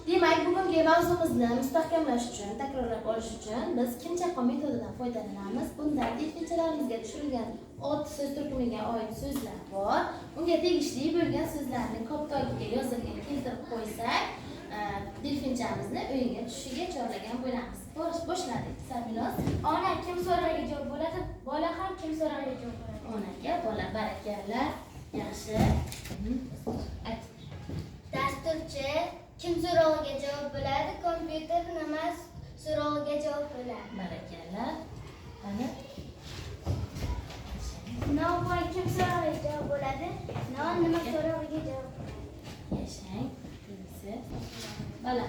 Demak, bugungi mavzumizni mustahkamlash uchun, takrorlab olish uchun biz kim chaqqon metodidan foydalanamiz. Bunda delfinchalarimizga tushirilgan olti so'z turkumiga oid so'zlar bor. Unga tegishli bo'lgan so'zlarni koptogiga yozilgan keltirib qo'ysak, delfinchamizni o'yinga tushishiga chorlagan bo'lamiz. Boshladik. Sarvinoz. Ona kim so'rog'iga javob bo'ladi, bola ham kim so'rog'iga javob bo'ladi. Onaga, bola, barakalla. Yaxshi. Ayt. Dasturchi kim so'rog'iga javob bo'ladi, kompyuter nima so'rog'iga javob bo'ladi. Barakalla. Qani? Novvoy kim so'rog'iga javob bo'ladi, non nima so'rog'iga javob bo'ladi. Yashang. Keyingisi. Bola.